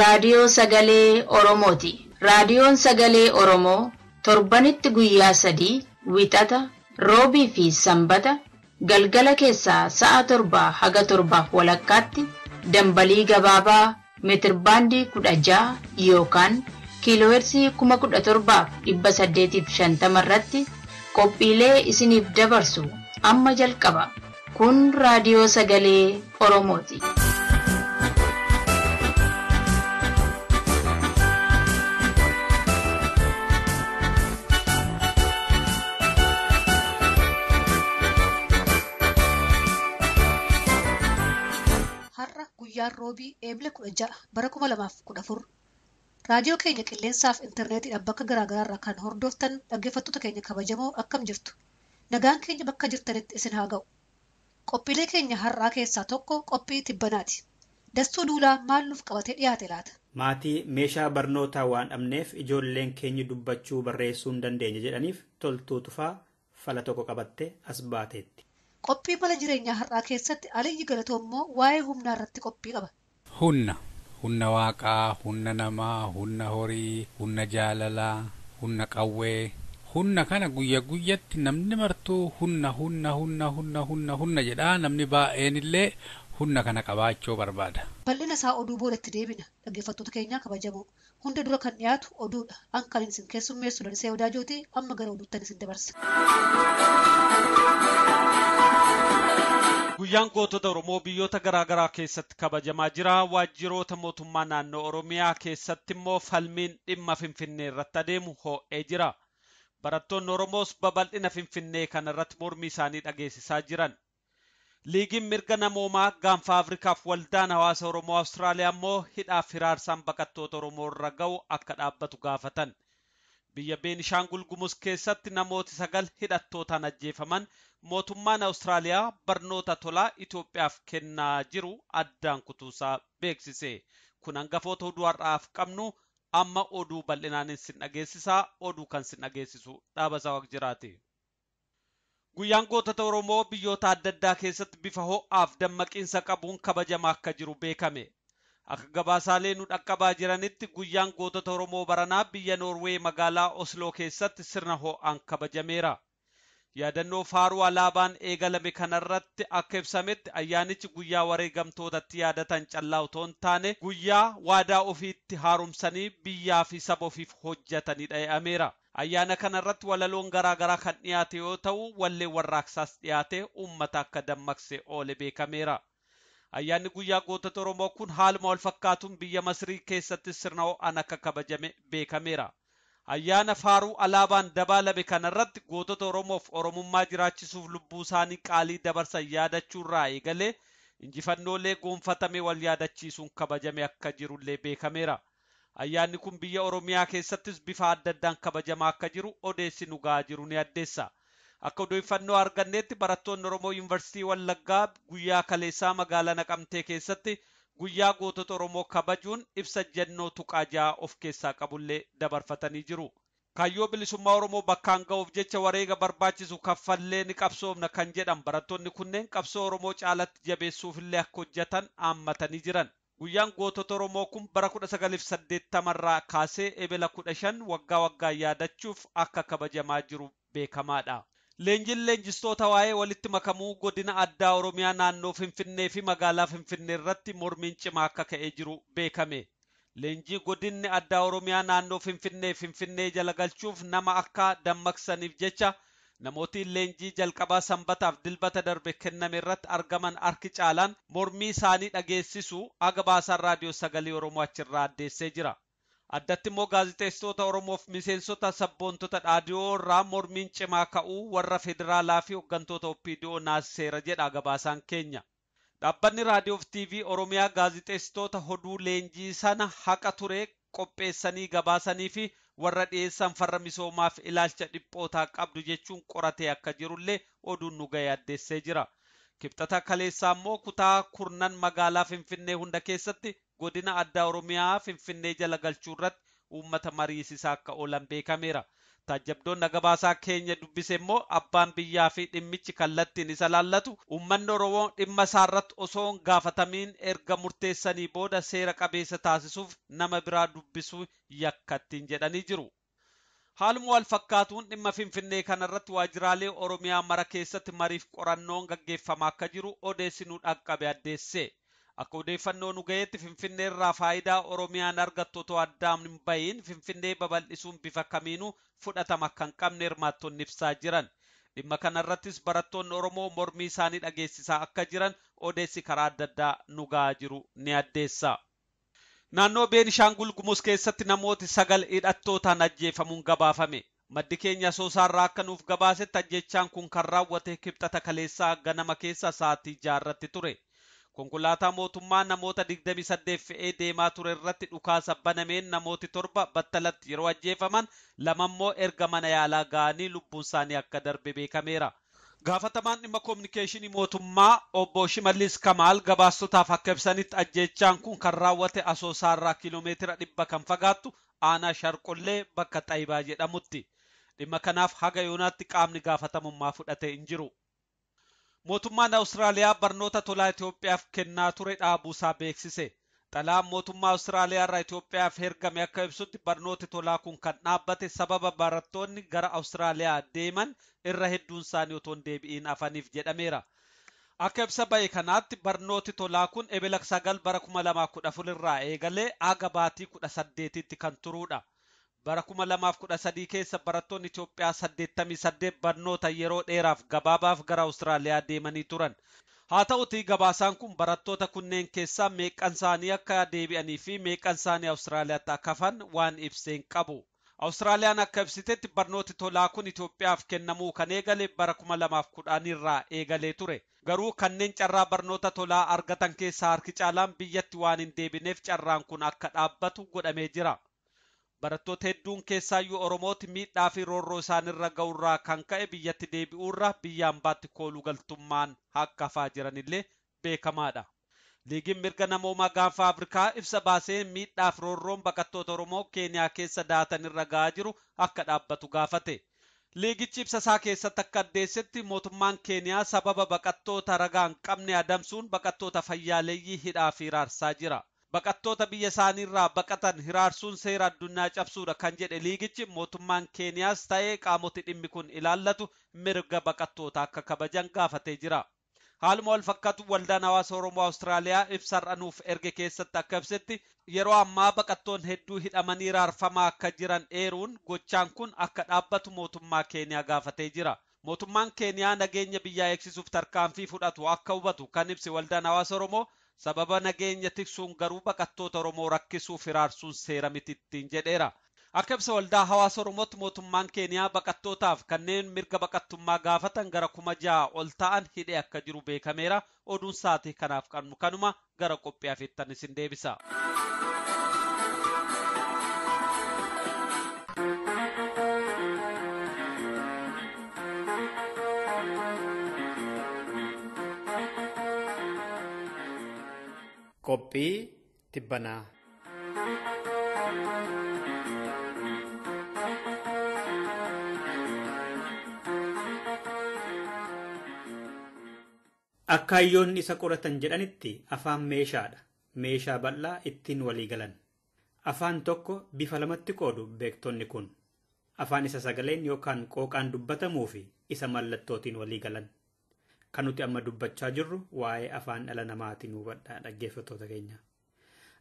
raadiyoo sagalee Oromooti. Raadiyoon sagalee Oromoo torbanitti guyyaa 3 wixata, roobii fi sanbata galgala keessaa sa'a 7 haga 7:30 dambalii gabaabaa meetirbaandii 16 yookaan kiiloohertzii 17,850 irratti qophiilee isiniif dabarsu amma jalqaba. Kun raadiyoo sagalee Oromooti. Har'a guyyaan roobii eebila 16 bara 2014 raadiyoo keenya qilleensaaf intarneetiidhaan bakka garaagaraarraa kan hordoftan dhaggeeffattoota keenya kabajamoo akkam jirtu. Nagaan keenya bakka jirtanitti isin haa ga'u. Qophiilee keenya har'aa keessaa tokko qophii tibbanaati. Dastuu Duulaa maal nuuf qabatee dhiyaate laata? Maatii meeshaa barnootaa waan dhabneef ijoolleen keenya dubbachuu barreessuu hin dandeenye jedhaniif Toltuu Tufaa fala tokko qabattee as baateetti. Qophii mala jireenyaa har'aa keessatti Aliyyi Galatoo immoo waa'ee humnaa irratti qophii qaba. Humna. Humna waaqaa, humna namaa, humna horii, humna jaalalaa, humna qawwee. Humna kana guyya guyyatti namni martuu humna humna humna humna humna humna jedhaa namni baay'een illee humna kana qabaachuu barbaada. Bal'ina isaa oduu boodatti deebina. Dhaggeeffattoota keenyaa kabajamoo. Hunda dura kan dhiyaatu oduudha. An kan isin keessummeessu Lalisee Odaajooti. Amma gara oduuttan isin dabarsa. Guyyaan gootota Oromoo biyyoota garaagaraa keessatti kabajamaa jira. Waajjiroota mootummaa naannoo Oromiyaa keessatti immoo falmiin dhimma Finfinnee irratti adeemu ho'ee jira. Barattoonni Oromoos babal'ina Finfinnee kana irratti mormii isaanii dhageessisaa jiran. Liigiin mirga namoomaa gaanfa Afrikaaf waldaan hawaasa Oromoo Awustiraaliyaa immoo hidhaaf hiraarsaan baqattoota Oromoo irra ga'u akka dhaabbatu gaafatan. Biyya Beenishaangul Gumuz keessatti namooti 9 hidhattootaan ajjeefaman mootummaan Awustiraaliyaa barnoota tolaa Itoophiyaaf kennaa jiru addaan kutuusaa beeksise. Kun hangafoota oduu har'aaf qabnu amma oduu bal'inaan sin dhageessisaa. Oduu kan sin dhageessisu Dhaabasaa Waaqjiraati. Guyyaan gootota Oromoo biyyoota adda addaa keessatti bifa ho'aaf dammaqiinsa qabuun kabajamaa akka jiru beekame. Akka gabaasaalee nu dhaqqabaa jiranitti guyyaan gootota Oromoo baranaa biyya Noorwee magaalaa Osloo keessatti sirna ho'aan kabajameera. Yaadannoo faaruu alaabaan eegalame kanarratti akka ibsametti ayyaanichi guyyaa wareegamtootatti yaadatan callaa otoo hin taane guyyaa waadaa ofiitti haaromsanii biyyaa fi saba ofiif hojjetanidha jedhameera. Ayyaana kanarratti walaloon garaagaraa kan dhiyaate yoo ta'u walleen warraaqsaas dhiyaate uummata akka dammaqse oole beekameera. Ayyaanni guyyaa gootota Oromoo kun haaluma wal fakkaatuun biyya Masrii keessatti sirna ho'aan akka kabajame beekameera. Ayyaana faaruu alaabaan dabaalame kanarratti gootota Oromoof Oromummaa jiraachisuuf lubbuu isaanii qaalii dabarsan yaadachuurraa eegalee injifannoolee goonfatame wal yaadachiisuun kabajame akka jirullee beekameera. Ayyaanni kun biyya Oromiyaa keessattis bifa adda addaan kabajamaa akka jiru odeessi nu ga'aa jiru ni addeessa. Akka odeeffannoo arganneetti barattoonni Oromoo Yuunivarsiitii Wallaggaa guyyaa kaleessaa magaalaa Naqamtee keessatti guyyaa gootota Oromoo kabajuun ibsa jennoo tuqaa 6 of keessaa qabullee dabarfatanii jiru. Kaayyoo bilisummaa Oromoo bakkaan ga'uuf jecha wareega barbaachisu kaffallee ni qabsoomna kan jedhan barattoonni kunneen qabsoo Oromoo caalatti jabeessuufillee akka hojjetan haammatanii jiran. Guyyaan gootota Oromoo kun bara 1980 irraa kaasee ebela 15 waggaa waggaan yaadachuuf akka kabajamaa jiru beekamaadha. Leenjiin leenjistoota waa'ee walitti makamuu godina addaa Oromiyaa naannoo Finfinnee fi magaalaa Finfinnee irratti mormiin cimaa akka ka'ee jiru beekame. Leenjii godinni addaa Oromiyaa naannoo Finfinnee Finfinnee jala galchuuf nama akka dammaqsaniif jecha namootiin leenjii jalqabaa sanbataaf dilbata darbe kenname irratti argaman harki caalaan mormii isaanii dhageessisu haga baasaan raadiyoo sagalee Oromoo achirraa addeessee jira. Addatti immoo gaazexeessitoota Oromoof miseensota sabboontota dhaadiyoo irraa mormiin cimaa ka'uu warra federaalaa fi hooggantoota OPDO naasiseera jedha gabaasaan keenya. Dhaabbanni raadiyoo fi TV Oromiyaa gaazexeessitoota hoduu leenjii sana haqa ture qopheessanii gabaasanii fi warra dhiyeessan farra misoomaaf ilaalcha dhiphootaa qabdu jechuun qoratee akka jirullee oduun nu ga'e addeessee jira. Kibxata kaleessaa immoo kutaa kurnan magaalaa Finfinnee hunda keessatti godina addaa Oromiyaa Finfinnee jala galchuu irratti uummata mariisisaa akka oolan beekameera. Taajjabdoonni gabaasaa keenya dubbise immoo abbaan biyyaa fi dhimmichi kallattiin isa laallatu uummanni Oromoo dhimma isaarratti osoo hin gaafatamiin erga murteessanii booda seera qabeessa taasisuuf nama biraa dubbisuu yakkattiin jedhanii jiru. Haaluma wal fakkaatuun dhimma Finfinnee kanarratti waajjiraalee Oromiyaa mara keessatti mariif qorannoon gaggeeffamaa akka jiru odeessinuu dhaqqabe addeesse. Akka odeeffannoo nu gaheetti Finfinnee irraa faayidaa Oromiyaan argattu otoo addaan hin bahin Finfinnee babal'isuun bifa kamiinuu fudhatama akka hin qabne hirmaattonni ibsaa jiran. Dhimma kanarrattis barattoonni Oromoo mormii isaanii dhageessisaa akka jiran odeessi karaa adda addaa nu gahaa jiru ni addeessa. Naannoo Beenishaangul Gumuz keessatti namooti 9 hidhattootaan ajjeefamuun gabaafame. Maddi keenya Asoosaarraa akka nuuf gabaasetti ajjeechaan kun kan raawwate kibxata kaleessaa ganama keessa sa'aatii 6 irratti ture. Konkolaataa mootummaa namoota 28 fe'ee deemaa ture irratti dhukaasa banameen namooti 7 battalatti yeroo ajjeefaman, 2 immoo erga mana yaalaa ga'anii lubbuun isaanii akka darbe beekameera. Gaafatamaan dhimma koominikeeshinii mootummaa obbo Shimallis Kamaal gabaastotaaf akka ibsanitti ajjeechaan kun kan raawwate Asoosaarraa kiiloomeetira 100 kan fagaattu aanaa Sharqollee bakka Xayibaa jedhamutti. Dhimma kanaaf haga yoonaatti qaamni gaafatamummaa fudhate hin jiru. Mootummaan Awustiraaliyaa barnoota tolaa Itoophiyaaf kennaa ture dhaabuusaa beeksise. Xalayaan mootummaa Awustiraaliyaa irraa Itoophiyaaf ergame akka ibsutti barnooti tolaa kun kan dhaabbate sababa barattoonni gara Awustiraaliyaa deeman irra hedduun isaanii otoo hin deebi'iin hafaniif jedhameera. Akka ibsa ba'e kanaatti barnooti tolaa kun ebela 9 bara 2014 irraa eegalee haga baatii 18tti kan turudha. Bara 2013 keessa barattoonni Itoophiyaa 88 barnoota yeroo dheeraaf gabaabaaf gara Awustiraaliyaa deemanii turan. Haa ta'utii gabaasaan kun barattoota kunneen keessaa meeqan isaanii akka deebi'anii fi meeqan isaanii Awustiraaliyaatti akka hafan waan ibsee hin qabu. Awustiraaliyaan akka ibsitetti barnooti tolaa kun Itoophiyaaf kennamuu kan eegale bara 2010 irraa eegalee ture. Garuu kanneen carraa barnoota tolaa argatan keessaa harki caalaan biyyatti waan hin deebineef carraan kun akka dhaabbatu godhamee jira. Barattoota hedduun keessaayyuu Oromooti miidhaa fi roorroo isaanirra ga'urraa kan ka'e biyyatti deebi'uurra biyya hambaatti kooluu galtummaan akka hafaa jiranillee beekamaadha. Liigiin mirga namoomaa gaanfa Afrikaa ibsa baasee miidhaa fi roorroon baqattoota Oromoo Keeniyaa keessa daatanirra ga'aa jiru akka dhaabbatu gaafate. Liigichi ibsa isaa keessatti akka addeessetti mootummaan Keeniyaa sababa baqattoota ragaa hin qabne adamsuun baqattoota fayyaaleeyyii hidhaa fi hiraarsaa jira. Baqattoota biyya isaaniirraa baqatan hiraarsuun seera addunyaa cabsuudha kan jedhe liigichi mootummaan Keeniyaas ta'ee qaamoti dhimmi kun ilaallatu mirga baqattoota akka kabajan gaafatee jira. Haaluma wal fakkaatu waldaan hawaasa Oromoo Awustiraaliyaa ibsa har'a nuuf erge keessatti akka ibsetti yeroo ammaa baqattoon hedduu hidhamanii hiraarfamaa akka jiran eeruun gochaan kun akka dhaabbatu mootummaa Keeniyaa gaafatee jira. Mootummaan Keeniyaa nageenya biyyaa eegsisuuf tarkaanfii fudhatu akka hubatu kan ibse waldaan hawaasa Oromoo sababa nageenya tiksuun garuu baqattoota Oromoo rakkisuuf hiraarsuun seera miti ittiin jedheera. Akka ibsa waldaa hawaasa Oromootti mootummaan Keeniyaa baqattootaaf kanneen mirga baqattummaa gaafatan gara 6,000 ol ta'an hidhee akka jiru beekameera. Oduun sa'aatii kanaaf qabnu kanuma gara qophii hafeettan isin deebisa. Qophii tibbanaa. Akka hayyoonni isa qoratan jedhanitti afaan meeshaadha. Meeshaa bal'aa ittiin walii galan. Afaan tokko bifa lamatti qoodu beektonni kun. Afaan isa sagaleen yookaan qooqaan dubbatamuu fi isa mallattootiin walii galan. Kan nuti amma dubbachaa jirru waa'ee afaan dhala namaatiin hubadhaa dhaggeeffattoota keenya.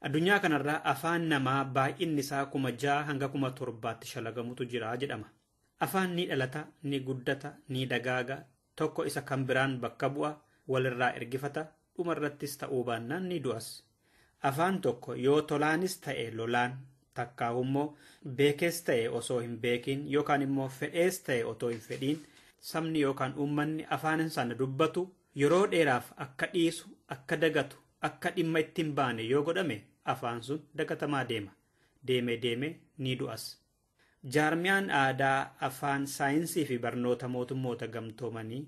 Addunyaa kanarraa afaan namaa baay'inni isaa 6,000 hanga 7,000tti shalagamutu jira jedhama. Afaan ni dhalata, ni guddata, ni dagaaga, tokko isa kan biraan bakka bu'a, walirraa ergifata, dhumarrattis ta'uu baannaan ni du'as. Afaan tokko yoo tolaanis ta'e lolaan, takkaa'ummoo beekees ta'e osoo hin beekin yookaan immoo fedhees ta'e otoo hin fedhiin sabni yookaan uummanni afaan sana dubbatu yeroo dheeraaf akka dhiisu, akka dagatu, akka dhimma ittiin baane yoo godhame afaan sun dagatamaa deema. Deemee deemee ni du'as. Jaarmiyaan aadaa afaan saayinsii fi barnoota mootummoota gamtoomanii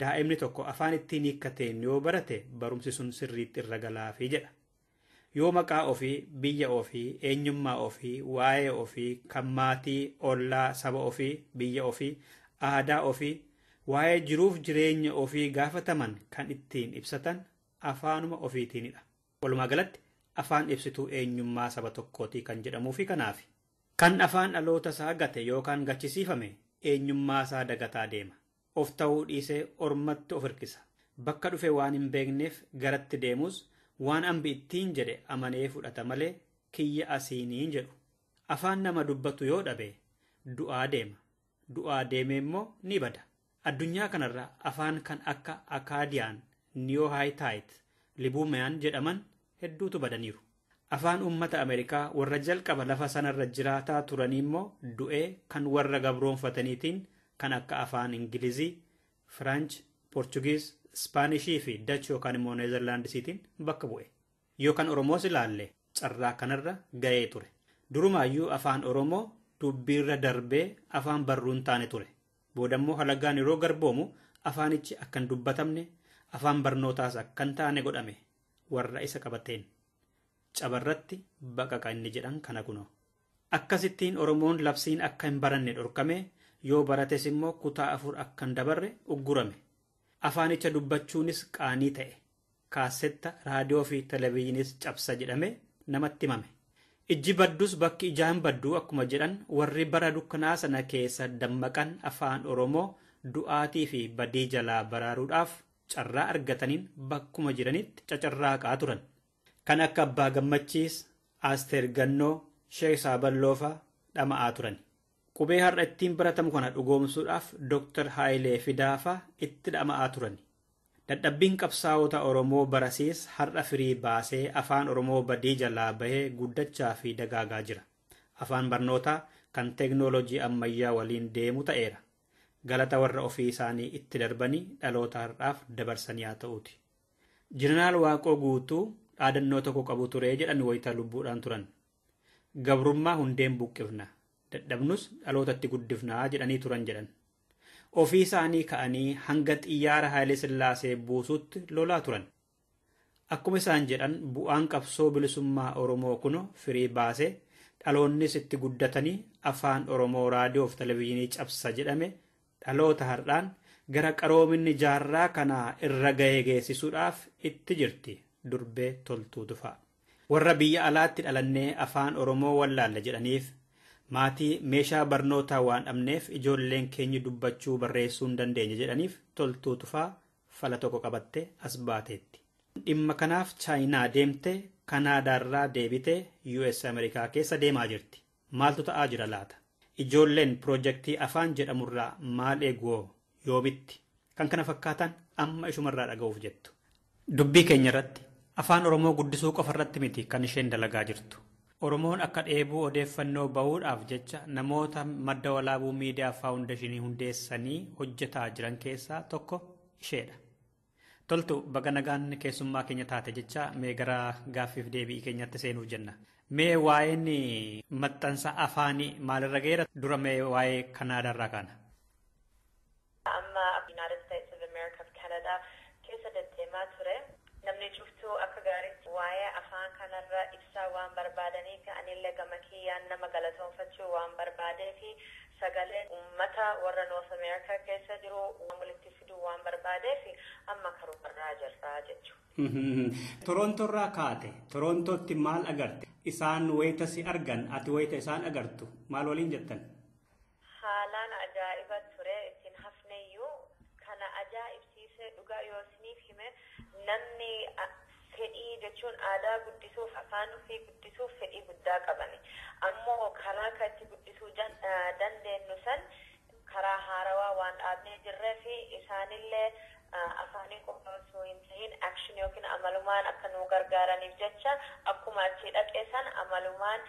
daa'imni tokko afaan ittiin hiikkateen yoo barate barumsi sun sirriitti irra galaafii jedha. Yoo maqaa ofii, biyya ofii, eenyummaa ofii, waa'ee ofii, kan maatii, ollaa, saba ofii, biyya ofii, aadaa ofii, waa'ee jiruuf jireenya ofii gaafataman kan ittiin ibsatan afaanuma ofiitiinidha. Walumaa galatti afaan ibsituu eenyummaa saba tokkootii kan jedhamuufi kanaafi. Kan afaan dhaloota isaa gate yookaan gachisiifame eenyummaa isaa dagataa deema. Of ta'uu dhiisee ormatti of hirkisa. Bakka dhufe waan hin beekneef garatti deemus waan ambi ittiin jedhe amanee fudhata malee kiyya asiiniin jedhu. Afaan nama dubbatu yoo dhabe du'aa deema. Du'aa deemee immoo ni bada. Addunyaa kanarra afaan kan akka Akaadiyaan, Niyoo-Haayitaayit, Libuumiyaan jedhaman hedduutu badaniiru. Afaan uummata Ameerikaa warra jalqaba lafa sanarra jiraataa turanii immoo du'ee kan warra gabroonfataniitiin kan akka afaan Ingilizii, Firaanch, Poorchugiis, Ispaanishii fi Dach yookaan immoo Neezerlaandisiitiin bakka bu'e. Yookaan Oromoos ilaalle carraa kanarra ga'ee ture. Durumaayyuu afaan Oromoo dubbiirra darbee afaan barruun taane ture. Boodammoo halagaan yeroo garboomu afaanichi akka hin dubbatamne, afaan barnootaas akka hin taane godhame warra isa qabateen. Cabarratti baqaqa inni jedhan kana kunoo. Akkasittiin Oromoon labsiin akka hin baranne dhorkame, yoo barates immoo kutaa 4 akka hin dabarre uggurame. Afaanicha dubbachuunis qaanii ta'e. Kaasetta, raadiyoo fi televezyiinis cabsa jedhame namatti himame. Ijji baddus bakki ijaan badduu akkuma jedhan warri bara dukkanaa sana keessa dammaqan afaan Oromoo du'aatii fi badii jalaa baraaruudhaaf carraa argataniin bakkuma jiranitti cacarraaqaa turan. Kan akka Abbaa Gammachiis, Asteer Gannoo, Sheek Saaballoofaa dhama'aa turan. Qubee har'a ittiin baratamu kana dhugoomsuudhaaf Dr. Haayilee Fidaafaa itti dhama'aa turan. Dadhabbiin qabsaa'ota Oromoo barasiis har'a firii baasee afaan Oromoo badii jalaa bahee guddachaa fi dagaagaa jira. Afaan barnootaa kan teeknooloojii ammayyaa waliin deemu ta'eera. Galata warra ofii isaanii itti darbanii dhaloota har'aaf dabarsanii haa ta'uuti. Jeneraal Waaqoo Guutuu dhaadannoo tokko qabu ture jedhan wayitaa lubbuudhaan turan. Gabrummaa hundeen buqqifna, dadhabnus dhalootatti guddifnaa jedhanii turan jedhan. Ofii isaanii ka'anii hanga xiyyaara Haayilee Sillaasee buusuutti lolaa turan. Akkuma isaan jedhan bu'aan qabsoo bilisummaa Oromoo kuno firii baasee dhaloonnis itti guddatanii afaan Oromoo raadiyoo fi televezyiinii cabsa jedhame dhaloota har'aan gara qaroominni jaarraa kanaa irra ga'ee geessisuudhaaf itti jirti durbee Toltuu Tufaa. Warra biyya alaatti dhalannee afaan Oromoo wallaalla jedhaniif maatii meeshaa barnootaa waan dhabneef ijoolleen keenya dubbachuu barreessuu hin dandeenye jedhaniif Toltuu Tufaa fala tokko qabattee as baateetti. Dhimma kanaaf Chaayinaa deemte, Kanaadaarraa deebitee US Ameerikaa keessa deemaa jirti. Maaltu ta'aa jira laata? Ijoolleen piroojeektii afaan jedhamurraa maal eeguwoo yoomitti? Kan kana fakkaatan amma ishumarraa dhaga'uuf jettu. Dubbii keenya irratti afaan Oromoo guddisuu qofarratti miti kan isheen dalagaa jirtu. Oromoon akka dheebuu odeeffannoo bahuudhaaf jecha namoota madda walaabuu miidiyaa faawundeeshinii hundeessanii hojjetaa jiran keessaa tokko isheedha. Toltu baga nagaan keessummaa keenya taate jecha mee gara gaaffiif deebii keenyatti seenuuf jenna. Mee waa'een maxxansa afaanii maalirra ga'eera? Dura mee waa'ee Kanaadaarraa kaana. Amma United States of America of Canada keessa deddeemaa ture. Namni cuftuu akka gaariitti waa'ee afaan kanarra ibsaa waan barbaadaniif anillee gama kiyyaan nama galatoonfachuu waan barbaadeef sagalee uummata warra North America keessa jiru waan walitti fiduu waan barbaadeef amma karoorraa jirra jechuudha. Torontorraa kaate, Torontootti maal agarte? Isaan wayita si argan, ati wayita isaan agartu maal waliin jettan? Haalaan ajaa'iba ture, ittiin hafneyyuu kana ajaa'ibsiisee dhugaa yoo isiniif hime namni fedhii jechuun aadaa guddisuuf afaan ofii guddisuuf fedhii guddaa qabani. Ammoo karaa kan itti guddisuu dandeenyu san karaa haarawaa waan dhaabnee jirree fi isaanillee afaanii qofa osoo hin tahin action yookiin amalumaan akka nu gargaaraniif jecha akkuma achi dhaqee san amalumaan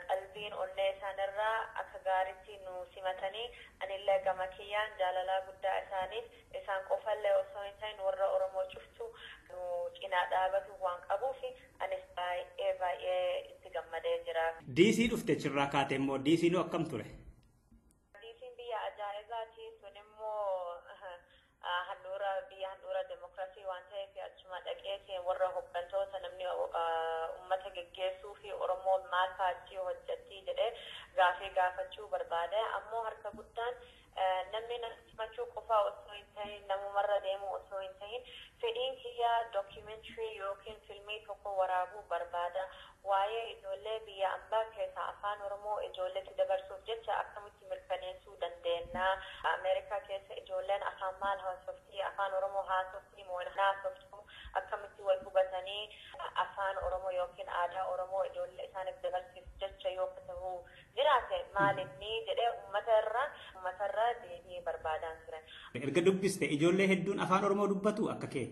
qalbiin onnee isaanirraa akka gaariitti nu simatanii anillee gama kiyyaan jaalalaa guddaa isaaniif isaan qofallee osoo hin tahin warra Oromoo cuftu nu cinaa dhaabatu waan qabuuf anis baay'ee baay'ee itti gammadee jira. DC dhufte chirraa kaate immoo DC nu akkam ture? DC'n biyya ajaa'ibaati sun immoo handhuura biyya handhuura demokrasii waan ta'eef achuma dhaqeeti Warra hooggantoota namni uummata geggeessuu fi Oromoo maal faachii hojjetti jedhee gaafii gaafachuu barbaade. Ammoo harka guddaan namni simachuu qofaa osoo hin ta'in, namumarra deemuu osoo hin ta'in, fedhiin kiyyaa dookimentrii yookiin filmii tokko waraabuu barbaada. Waa'ee ijoollee biyya ambaa keessaa afaan Oromoo ijoolleetti dabarsuuf jecha akkamitti mirkaneessuu dandeenya? Ameerikaa keessa ijoolleen afaan maal haasoftii? Afaan Oromoo haasoftii moo haasoftuu? Akkamitti wal hubatanii afaan Oromoo yookiin aadaa Oromoo ijoollee isaaniif dabarsuuf jecha yoo ta'uu jiraate maalinni jedhee uummatarraa deebii barbaadaan ture. Erga dubbiste ijoollee hedduun afaan Oromoo dubbatu akka kee?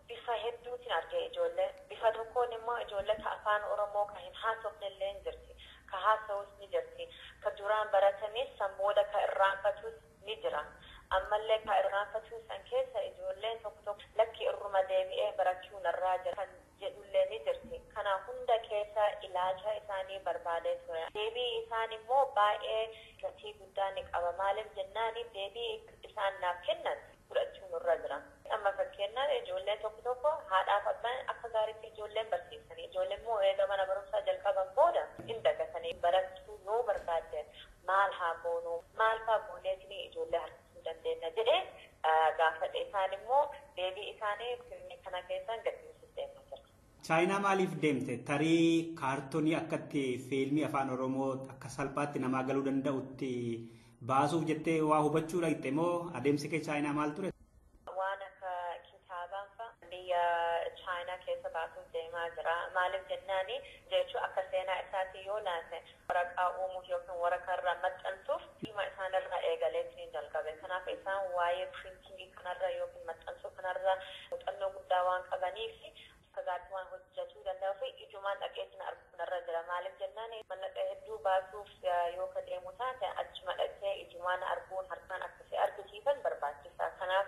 Bifa hedduutiin argee ijoollee. Bifa tokkoon immoo ijoollee ka afaan Oromoo ka hin haasofne illee ni jirti. Ka haasa'us ni jirti. Ka duraan baratanis san booda ka irraanfatus ni jira. Ammallee ka irraanfatuu san keessa ijoolleen tokko tokko lakki irruma deebi'ee barachuu narraa jira kan jedhullee ni jirti. Kana hunda keessa ilaalcha isaanii barbaadee ture. Deebii isaan immoo baay'ee gatii guddaa ni qaba. Maaliif jennaani deebii isaan naaf kennan fudhachuu nurra jira. Amma fakkeenyaaf ijoolleen tokko tokko haadhaaf abbaan akka gaariitti ijoolleen barsiisanii ijoolleen immoo eega mana barumsaa jalqaban booda hin dagatanii barachuu yoo barbaadde maal haa goonuu maal faa gooneetini ijoollee harkisuu dandeenya jedhee gaafadhe. Isaan immoo deebii isaanii filmii kana keessaan gadhiisuuf deemaa jira. Chaayinaa maaliif deemte? Tarii kaartoonii akkatti fiilmii afaan Oromoo akka salphaatti namaa galuu danda'utti baasuuf jettee waa hubachuu dhaqxe moo adeemsi kee Chaayinaa maal ture? Waan akka kitaabaan fa'a biyya Chaayinaa keessa baasuuf deemaa jira. Maaliif jennaani jechuu akka seenaa isaatti yoo laate waraqaa uumuuf yookiin waraqaa irraa maxxansuuf dhimma isaanirraa eegaleetiin jalqabe. Kanaaf isaan waa'ee piriintingii kanarra yookiin maxxansuu kanarra muuxannoo guddaa waan qabaniif akka gaariitti waan hojjechuu danda'uu fi ijumaan dhaqeetiin arguunarra jira. Maaliif jennaan mallaqa hedduu baasuuf yoo ka deemu taate achuma dhaqee ijumaan arguun harkaan akkasii argisiisan barbaachisa. Kanaaf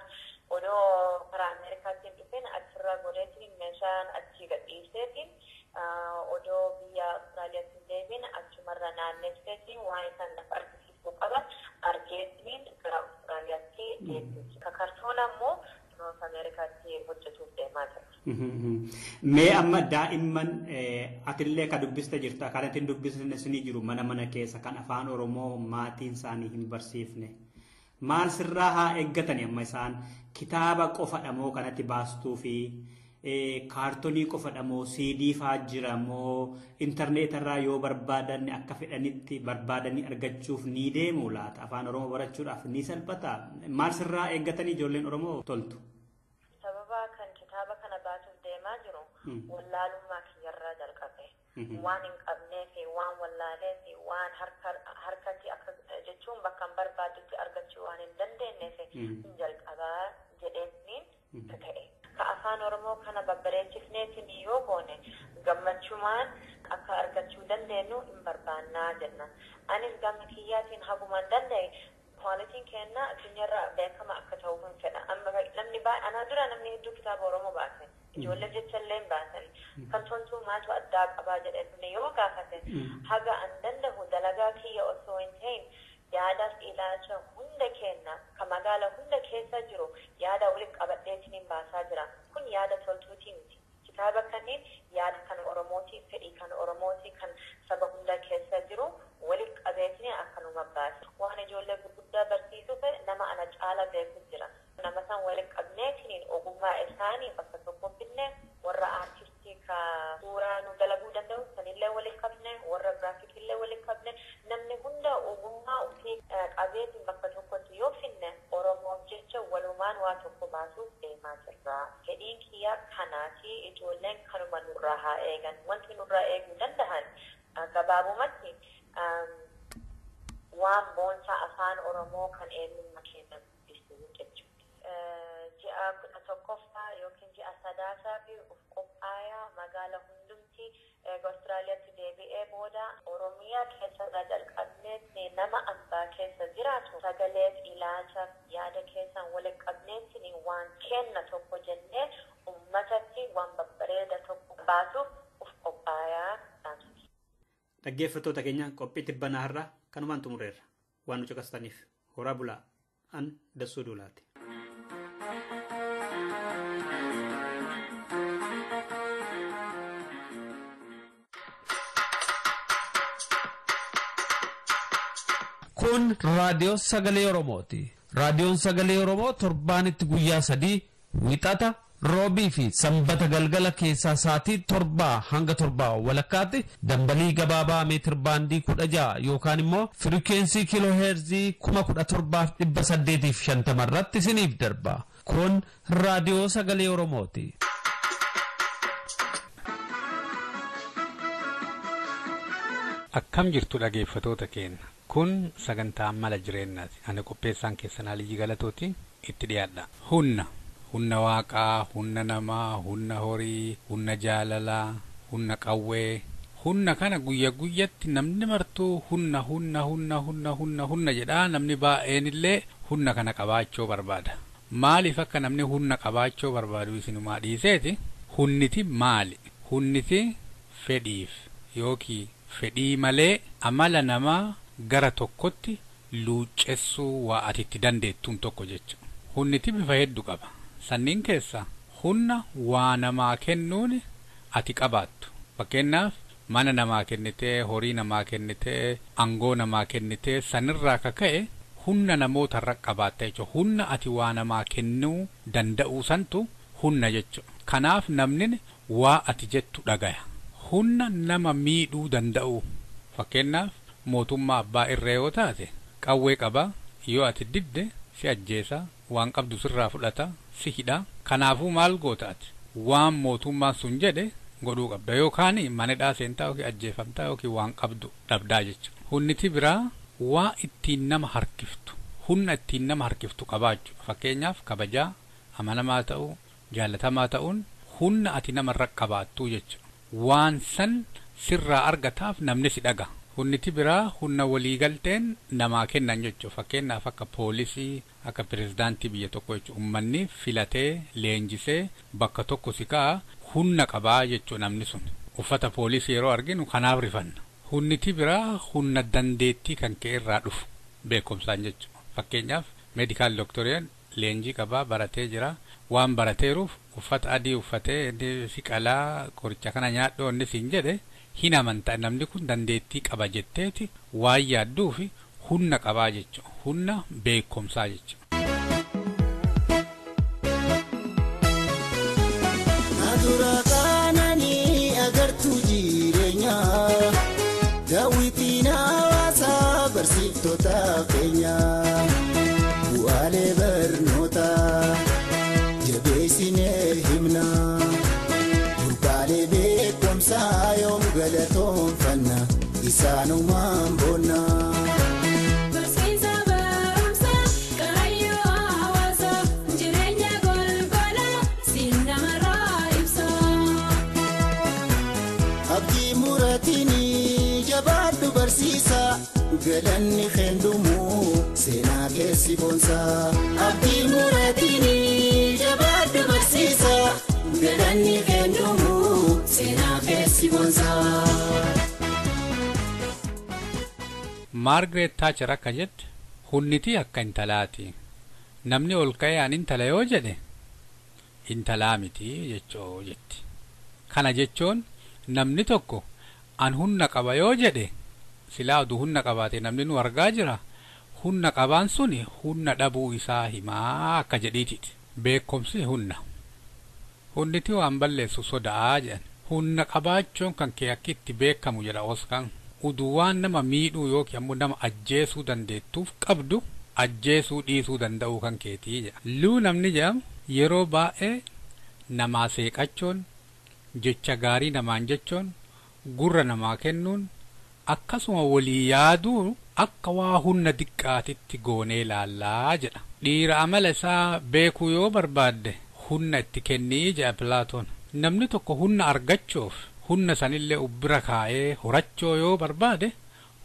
odoo karaa Ameerikaatiin dhufeen achirraa godheetiin meeshaan achii gadhiiseetiin odoo biyya Awustiraaliyaatti deebiin achumarra naannesseetiin waan isaan lafa argisiisuu qaban argeetiin gara Awustiraaliyaatti deebiin. Kartoon ammoo Noorz Ameerikaatti hojjetuuf deemaa jira. Mee amma daa'imman atillee ka dubbiste jirta kan ittiin dubbisne ni jiru mana mana keessa kan afaan Oromoo maatiin isaanii hin barsiifne. Maal sirraa haa eeggatani amma isaan kitaaba qofadha moo kanatti baastuu fi kaartoonii qofadha moo CD faa jira moo intarneetarraa yoo barbaadan akka fedhanitti barbaadanii argachuuf ni deemu laata? Afaan Oromoo barachuudhaaf ni salphata? Maal sirraa eeggatanii ijoolleen Oromoo toltu? Sababa kan kitaaba kana baasuuf deemaa jiru wallaalummaa kiyyarraa jalqabe. Waan hin qabnee fi waan wallaalee fi waan harkatti akka jechuun bakka hin barbaadutti argachuu waan hin dandeenyeef hin jalqabaa jedheetiin ta'e. Ka afaan Oromoo kana babbareechifneetiin yoo goone gammachumaan akka argachuu dandeenyu hin barbaannaa jenna. Anis gama kiyyaatiin hagumaan danda'e kwaalitiin keenna addunyaarra beekama akka ta'u hin fedha. Amma namni anaa dura namni hedduu kitaaba Oromoo baase. Ijoollee jecha illee hin baasan. Kan toltuu maaltu addaa qabaa jedhee yoo gaafate haga an danda'u dalagaa kiyya osoo hin ta'in yaadaaf ilaalcha hunda kenna ka magaala hunda keessa jiru yaada walitti qabadheetiin baasaa jira. Kun yaada toltuutii miti. Kitaaba kanneen yaada kan Oromooti, fedhii kan Oromooti, kan saba hunda keessa jiru walitti qabeetiin akkanuma baase. Waan ijoollee gurguddaa barsiisuu fedhe nama ana caala beeku jira. Nama san walitti qabneetiin ogummaa isaanii bakka tokko finne warra aartistii ka suuraa nu dalaguu danda'u sanillee walitti qabne warra giraafikillee walitti qabne namni hunda ogummaa ofii qabeetiin bakka tokkotti yoo finne Oromoof jecha walumaan waa tokko baasuuf deemaa jirra. Fedhiin kiyya kanaati ijoolleen kanuma nurraa haa eegan. Wanti nurraa eeguu danda'an gabaabumatti waan boonsaa afaan Oromoo kan eenyummaa keenya guddisuu jechuudha. Ji'a 11ffaa yookiin ji'a 3 fi of qophaayaa magaala hundumti eega Awustiraaliyaatti deebi'ee booda Oromiyaa keessarraa jalqabneetti nama ambaa keessa jiraatu sagaleef ilaalchaaf yaada keessaan walitti qabneetti waan kenna tokko jennee uummatatti waan babbareeda tokko baasuuf of qophaayaa taasisa. Dhaggeeffattoota keenya qophii tibbanaa har'aa kanumaan xumureerra. Waan nu caqasaniif horaa bulaa an Dassuu Duulaati. Kun raadiyoo sagalee Oromooti. Raadiyoon sagalee Oromoo torbaanitti guyyaa 3 wixata roobii fi sanbata galgala keessaa sa'aatii 7 hanga 7:30 dambalii gabaabaa meetir baandii 16 yookaan immoo firikeensii kiiloo heerzii 17,850 irratti isiniif darba. Kun raadiyoo sagalee Oromooti. Akkam jirtu dhaggeeffatoota keenya. Kun sagantaa mala jireenyaati. Ani qopheessaan keessan Aliyyi Galatooti itti dhiyaadha. Humna. Humna waaqaa, humna namaa, humna horii, humna jaalalaa, humna qawwee. Humna kana guyya guyyatti namni martuu humna humna humna humna humna humna jedhaa namni baay'een illee humna kana qabaachuu barbaada. Maaliif akka namni humna qabaachuu barbaadu isinumaa dhiiseeti? Hunniti maali? Hunniti fedhiif yookiin fedhii malee amala namaa gara tokkotti luuccessuu waa ati itti dandeettuun tokko jecha. Hunniti bifa hedduu qaba. Sanniin keessaa humna waa namaa kennuun ati qabaattu. Fakkeenyaaf mana namaa kennitee, horii namaa kennitee, aangoo namaa kennitee sanirraa kaka'e humna namootarra qabaatta jechuudha. Humna ati waa namaa kennuu danda'uu santu humna jechuudha. Kanaaf namni waa ati jettu dhagaya. Humna nama miidhuu danda'u. Fakkeenyaaf mootummaa abbaa irree yoo taate qawwee qaba yoo ati didde si ajjeesa waan qabdu sirraa fudhata si hidha. Kanaafuu maal goota ati? Waan mootummaan sun jedhe godhuu qabda yookaan manadhaa seentaa yookiin ajjeefamtaa yookiin waan qabdu dhabdaa jechuudha. Hunniti biraa waa ittiin nama harkiftu humna ittiin nama harkiftu qabaachuu. Fakkeenyaaf kabajaa, amanamaa ta'uu, jaalatamaa ta'uun humna ati namarra qabaattuu jechuudha. Waan san sirraa argataaf namni si dhaga. Hunniti biraa humna waliigalteen namaa kennan jechuudha. Fakkeenyaaf akka poolisii, akka pirezidaantii biyya tokko jechuudha. Uummanni filatee, leenjisee bakka tokko si ka'a humna qabaa jechuudha namni sun. Uffata poolisii yeroo arginu kanaaf rifanna. Hunniti biraa humna dandeettii kan ka'e irraa dhufu beekumsaan jechuudha. Fakkeenyaaf meedikaal dooktoriyaan leenjii qabaa baratee jira. Waan barateeruuf uffata adii uffatee inni si qalaa qoricha kana nyaadhoo inni siin jedhe hin amantaa namni kun dandeettii qaba jetteeti waan yaadduufi humna qabaa jechuudha. Humna beekumsaa jechuudha. Natura kananii agartuu jireenyaa daawwitiin hawaasaa barsiiftota keenyaa bu'aalee barnootaa jabeessinee himna burqaalee beekumsaa yoom galatoonfanna isaanumaan boonna. Barsiisa barumsa kaayyoo hawaasa jireenya golgola siin namarraa ibsa. Abdii muraatiini jabaadhu barsiisa galanni kendumu seenaa keessi boonsa. Abdii muraatiini jabaadhu barsiisa galanni kendumu seenaa keessi boonsa. Maargaret Taacher akka jette hunniti akka intalaati. Namni ol ka'ee an intala yoo jedhe intalaa miti jechoo jetti. Kana jechuun namni tokko an humna qaba yoo jedhe silaa oduu humna qabaate namni nu argaa jira. Humna qabaan suni humna dhabuu isaa himaa akka jedhiitiiti. Beekumsi humna. Hunniti waan balleessu sodaa jedhan. Humna qabaachuun kan kee akka itti beekamu jedha Oskaan. Uduu waan nama miidhuu yookiin ammoo nama ajjeesuu dandeettuuf qabdu ajjeesuu dhiisuu danda'uu kan keetii jedha. Luu namni jedhamu yeroo baay'ee namaa seeqachuun, jecha gaarii namaan jechuun, gurra namaa kennuun akkasuma walii yaaduu akka waa humna diqqaatitti goonee ilaallaa jedha. Dhiira amala isaa beekuu yoo barbaadde humna itti kennii jedha Pilaatoon. Namni tokko humna argachuuf humna sanillee ubbira kaa'ee horachoo yoo barbaade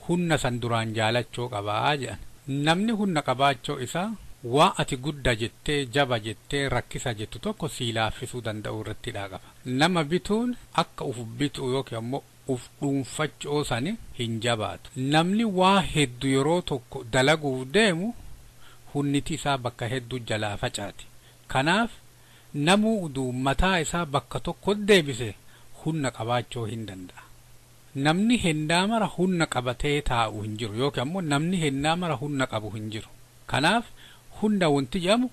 humna san duraan jaalachoo qabaa jedhan. Namni humna qabaachoo isaa waa ati guddaa jettee jaba jettee rakkisa jettu tokko sii laaffisuu danda'u irratti qaba. Nama bituun akka uf bituu yookiin ammoo uf dhuunfachoo sani hin jabaatu. Namni waa hedduu yeroo tokko dalaguuf deemu hunniti isaa bakka hedduu jalaa facaati. Kanaaf namuu uduu mataa isaa bakka tokko deebise humna qabaachuu hin danda'a. Namni hennaa mara humna qabatee taa'u hin jiru yookiin ammoo namni hennaa mara humna qabu hin jiru. Kanaaf humna wanti jedhamu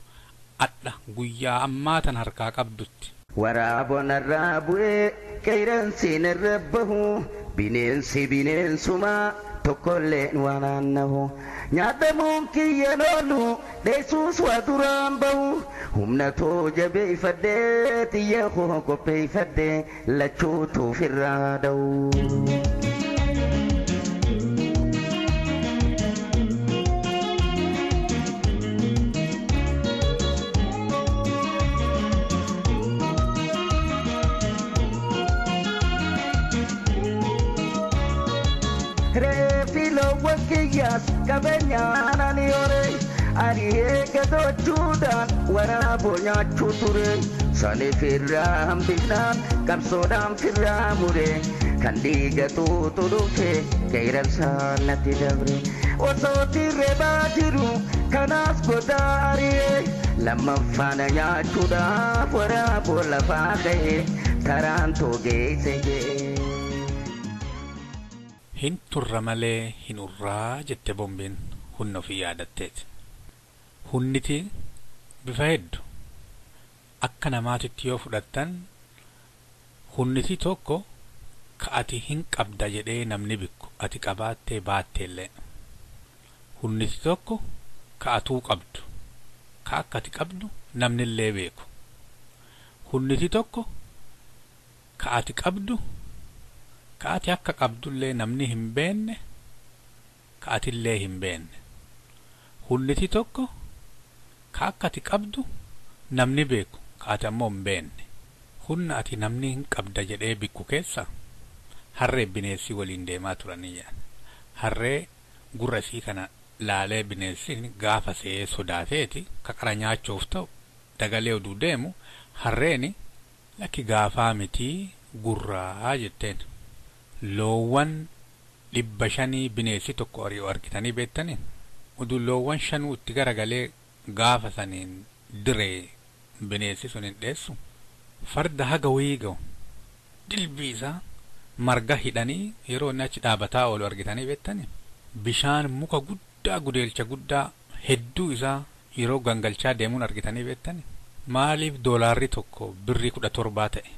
adha guyyaa ammaa tan harkaa qabdutti. Waraabonarraa bu'ee qeerransiin irra bahu bineensi bineensumaa tokkolleen waan aannahu nyaatamuun kiyyan oolu dheessuus waa duraan bahu humna too jabeeffadhee xiyya koo qopheeffadhee lachuutu ofirraa dha'u. Kiyyaas qabeenyaan ani hore ani eeggatochuudhaan waraaboo nyaachuu ture saniif irraa hambifnaan qabsoodhaan firraa mure kan dhiigatuutu dhufe qeeransaan natti dabre osoo tirree baatiru kanaas godaa ari'e lammaffaana nyaachuudhaaf waraaboo lafaa ka'e taraan toogeesse jee. Hin turra malee hin urraa jette bombeen humna ofii yaadatteeti. Hunniti bifa hedduu akka namaatitti yoo fudhattan hunniti tokko ka ati hin qabda jedhee namni bikku ati qabaattee baatteellee. Hunniti tokko ka atuu qabdu ka akka ati qabdu namnillee beeku. Hunniti tokko ka ati qabdu ka ati akka qabdullee namni hin beenne ka atillee hin beenne. Hunniti tokko ka akka ati qabdu namni beeku ka ati ammoo hin beenne. Humna ati namni hin qabda jedhee bikku keessa harree bineensi waliin deemaa turanii jedhan. Harree gurra isii kana laalee bineensi gaafa se'ee sodaateeti ka qara nyaachuuf ta'u dagalee oduu deemu harreeni lakki gaafaa mitii gurraa jetteen. Loowwan 500 bineensi tokko ari'u argitanii beektanii oduu loowwan 5 itti garagalee gaafa saniin diree bineensi sun hin dheessu. Farda haga wayii ga'u dilbii isaa marga hidhanii yeroo inni achi dhaabataa oolu argitanii beektanii bishaan muka guddaa gudeelcha guddaa hedduu isaa yeroo gangalchaa deemuun argitanii beektanii maaliif doolaarri tokko birrii 17 ta'e?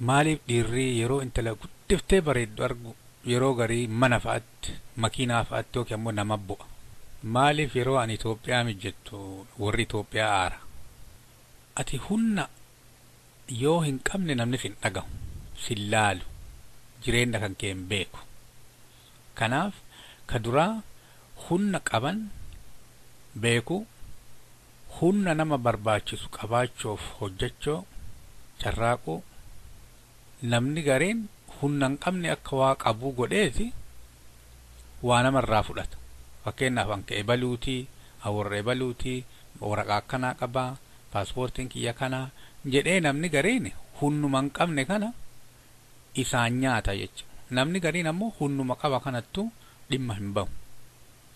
Maaliif dhiirri yeroo intala guddiftee bareeddu argu yeroo garii mana fa'aatti makiinaa fa'aatti yookiin ammoo nama bu'a? Maaliif yeroo ani Itoophiyaa mijettu warri Itoophiyaa aara? Ati humna yoo hin qabne namni sin dhagahu, sin laalu, jireenya kan kee hin beeku. Kanaaf ka duraa humna qaban beeku, humna nama barbaachisu qabaachuuf hojjechuu, carraaquu. Namni gariin humna hin qabne akka waa qabuu godheeti waa namarraa fudhata. Fakkeenyaaf anka ebaluutii, awwarra ebaluutii, waraqaa akkanaa qabaa, paaspoortiin kiyya kanaa jedhee namni gariin humnuma hin qabne kana isaan nyaata jechuudha. Namni gariin ammoo humnuma qaba kanattuu dhimma hin bahu.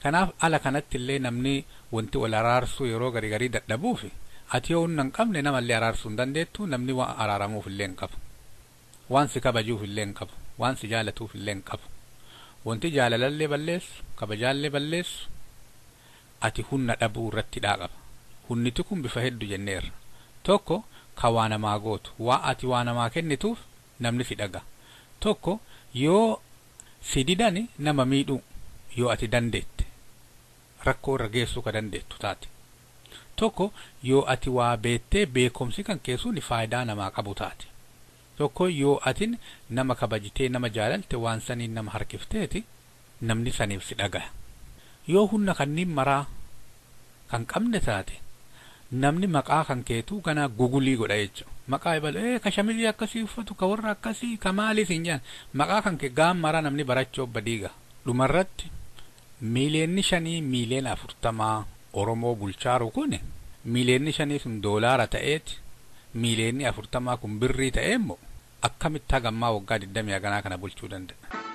Kanaaf ala kanatti illee namni wanti wal araarsuu yeroo garii garii dadhabuuf ati yoo humna hin qabne namallee araarsuu hin dandeettu, namni waan araaramuuf illee hin qabu. Waan si kabajuuf illee hin qabu, waan si jaalatuuf illee hin qabu. Wanti jaalalallee balleessu, kabajaallee balleessu ati humna dhabuu irratti qaba. Humniti kun bifa hedduu jenneerra. Tokko ka waa namaa gootu, waa ati waa namaa kennituuf namni si dhaga. Tokko yoo si didani nama miidhuu yoo ati dandeette rakkoo irra geessuu ka dandeettu taate. Tokko yoo ati waa beettee beekumsi kan keessuun faayidaa namaa qabu taate. Tokko yoo atin nama kabajitee nama jaalalte waan saniin nama harkifteeti namni saniif si dhagaya. Yoo humna kanniin maraa kan qabne taate namni maqaa kan keetuu ganaa gugulii godha jechuudha. Maqaa ebalu ka shamizii akkasii uffatu ka warra akkasii ka maaliif hin jedhan maqaa kan kee gaan maraa namni barachuu badiiga. Dhumarratti miiliyoonni 5 miiliyoona 40 Oromoo bulchaaru kun miiliyoonni 5 sun doolaara ta'eeti miiliyoonni 40 kun birrii ta'ee immoo akkamitti hagammaa waggaa 20 haganaa kana bulchuu danda'a?